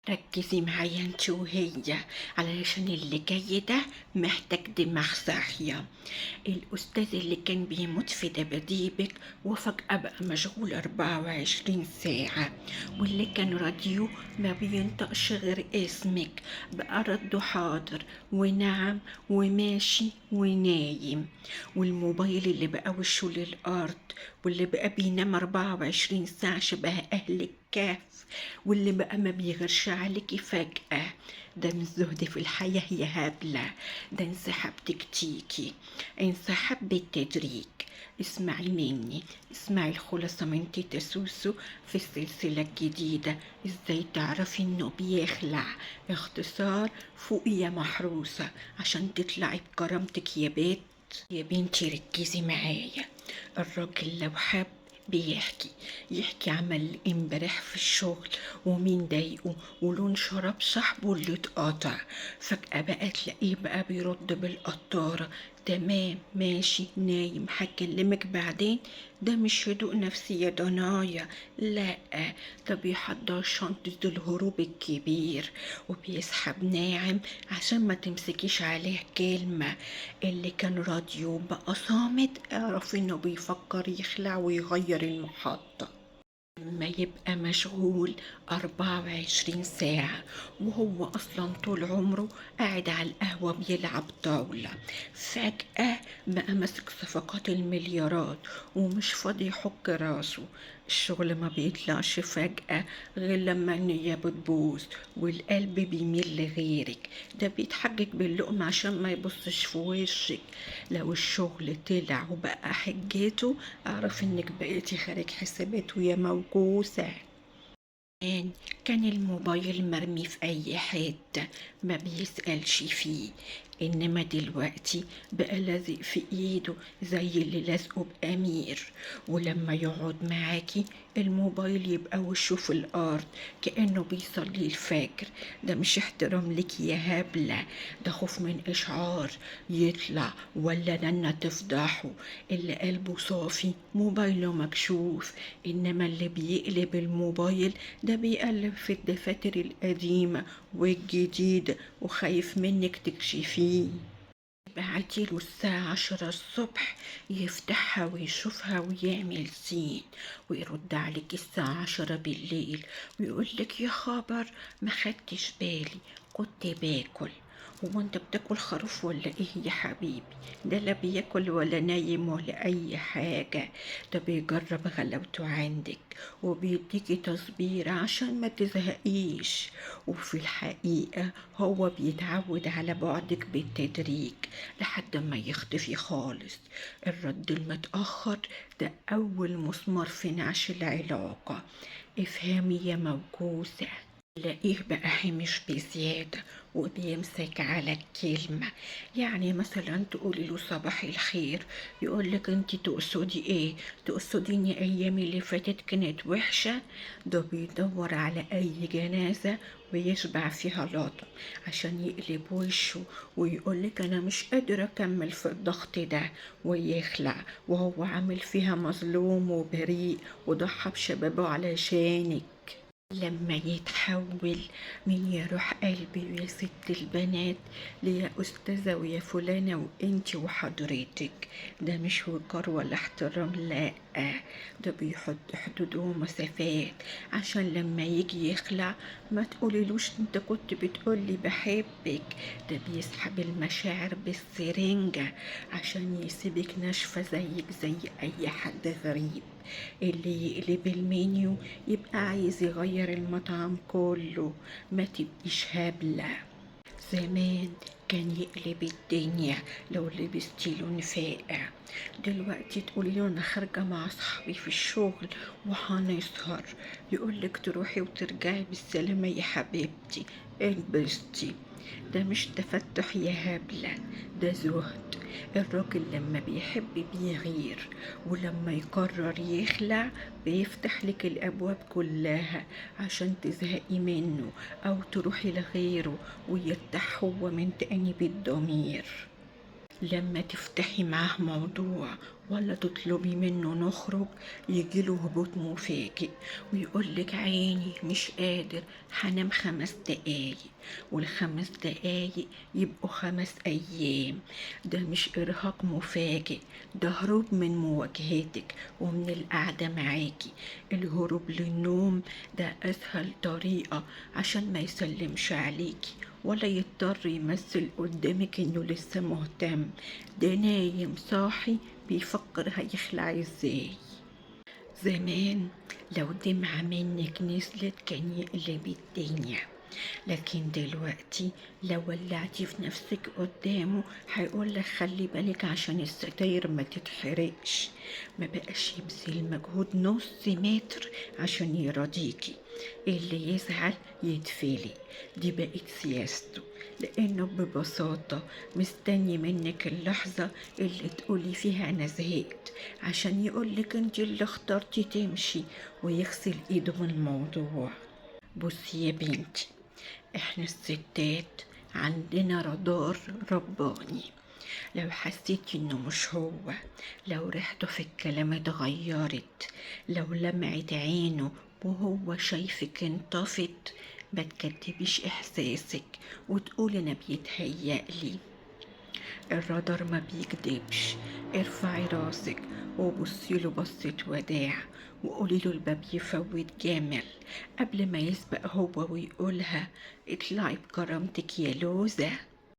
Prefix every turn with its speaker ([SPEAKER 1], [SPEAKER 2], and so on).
[SPEAKER 1] ركزي معايا انت وهي، علشان اللي جاي ده محتاج دماغ صاحية. الأستاذ اللي كان بيموت في دباديبك وفجأة بقى مشغول 24 ساعة، واللي كان راديو ما بينطقش غير اسمك بقى رده حاضر ونعم وماشي ونايم، والموبايل اللي بقى وشه للأرض، واللي بقى بينام 24 ساعة شبه أهل الكهف، واللي بقى ما بيغيرش عليكي فجأة. ده مش زهد في الحياة يا هبلة، ده انسحاب تكتيكي، انسحاب بالتدريج. اسمعي مني، اسمعي الخلاصة من تيتا سوسو في السلسلة الجديدة، ازاي تعرفي انه بيخلع. اختصار فوقي يا محروسة عشان تطلعي بكرامتك يا بيت. يا بنتي ركزي معايا، الراجل لو حب بيحكي، يحكي عمل امبارح في الشغل ومين ضايقه ولون شراب صاحبه اللي اتقطع، فجأة بقى تلاقيه بقى بيرد بالقطارة، تمام ماشي نايم هكلمك بعدين. ده مش هدوء نفسي يا دنايا، لا ده بيحضر شنطة الهروب الكبير وبيسحب ناعم عشان ما تمسكيش عليه كلمة. اللي كان راديو بقى صامت، اعرف انه بيفكر يخلع ويغير المحطة. لما يبقى مشغول 24 ساعة وهو أصلا طول عمره قاعد على القهوة بيلعب طاولة، فجأة بقى ماسك صفقات المليارات ومش فاضي يحك راسه. الشغل ما بيطلعش فجأة غير لما النية بتبوظ والقلب بيميل لغيرك، ده بيتحجج باللقمة عشان ما يبصش في وشك. لو الشغل طلع وبقى حجته اعرف انك بقيتي خارج حساباته يا موكوسة. كان الموبايل مرمي في اي حتة ما بيسألش فيه، انما دلوقتي بقى لازق في ايده زي اللي لازقه بأمير، ولما يقعد معاكي الموبايل يبقى وشه في الارض كأنه بيصلي الفجر. ده مش احترام لك يا هبلة، ده خوف من اشعار يطلع ولا نانا تفضحه. اللي قلبه صافي موبايله مكشوف، انما اللي بيقلب الموبايل ده بيقلب في الدفاتر القديمة والجديدة وخايف منك تكشفيه. بعتيله الساعة 10 الصبح يفتحها ويشوفها ويعمل سين، ويرد عليك الساعة 10 بالليل ويقولك يا خبر ما خدتش بالي كنت باكل. هو انت بتاكل خروف ولا ايه يا حبيبي؟ ده لا بياكل ولا نايم ولا اي حاجة، ده بيجرب غلاوته عندك وبيديكي تصبير عشان ما تزهقيش، وفي الحقيقة هو بيتعود على بعدك بالتدريج لحد ما يختفي خالص. الرد المتأخر ده أول مسمار في نعش العلاقة، افهمي يا موكوسة. تلاقيه بقى حمش بزيادة وبيمسك على الكلمة، يعني مثلا تقولي له صباح الخير يقولك انت تقصدي ايه؟ تقصدي ان ايامي اللي فاتت كانت وحشة؟ ده بيدور على اي جنازة ويشبع فيها لطم عشان يقلب وشه ويقولك انا مش قادر اكمل في الضغط ده، ويخلع وهو عامل فيها مظلوم وبريء وضحى بشبابه علشانك. لما يتحول من يا روح قلبي ويا ست البنات ليا أستاذة ويا فلانة وانتي وحضرتك، ده مش وقار ولا احترام، لا ده بيحط حدود ومسافات عشان لما يجي يخلع ما تقوليلوش انت كنت بتقولي بحبك. ده بيسحب المشاعر بالسرنجة عشان يسيبك ناشفة زيك زي أي حد غريب. اللي يقلب المنيو يبقى عايز يغير المطعم كله، ما تبقيش هبلة. زمان كان يقلب الدنيا لو لبستي لون فاقع، دلوقتي تقولي له انا خارجة مع اصحابي في الشغل وهنسهر، يقولك تروحي وترجعي بالسلامة يا حبيبتي البستي. ده مش تفتح يا هبلة، ده زهد. الراجل لما بيحب بيغير، ولما يقرر يخلع بيفتح لك الأبواب كلها عشان تزهقي منه أو تروحي لغيره ويرتاح هو من تأنيب الضمير. لما تفتحي معاه موضوع ولا تطلبي منه نخرج يجيله هبوط مفاجئ ويقولك عيني مش قادر هنام 5 دقايق، وال5 دقايق يبقوا 5 أيام. ده مش إرهاق مفاجئ، ده هروب من مواجهتك ومن القعدة معاكي. الهروب للنوم ده أسهل طريقة عشان ما يسلمش عليكي ولا يضطر يمثل قدامك إنه لسه مهتم. ده نايم صاحي بيفكر هيخلع ازاي. زمان لو دمعة منك نزلت كان يقلب الدنيا، لكن دلوقتي لو ولعتي في نفسك قدامه هيقولك خلي بالك عشان الستاير ما تتحرقش. ما بقاش يبذل مجهود نص متر عشان يراضيكي. اللي يزعل يتفلي، دي بقت سياسته، لأنه ببساطة مستني منك اللحظة اللي تقولي فيها أنا زهقت عشان يقولك انت اللي اخترتي تمشي ويغسل ايده من الموضوع. بصي يا بنتي، احنا الستات عندنا رادار رباني. لو حسيتي انه مش هو، لو ريحته في الكلام اتغيرت، لو لمعت عينه وهو شايفك انطفت، ما تكدبيش احساسك وتقولي انا بيتهيألي. الرادار ما بيكدبش. ارفعي راسك وبصي له بصة وداع وقولي له الباب يفوت جامل قبل ما يسبق هو ويقولها اطلعي بكرامتك يا لوزة.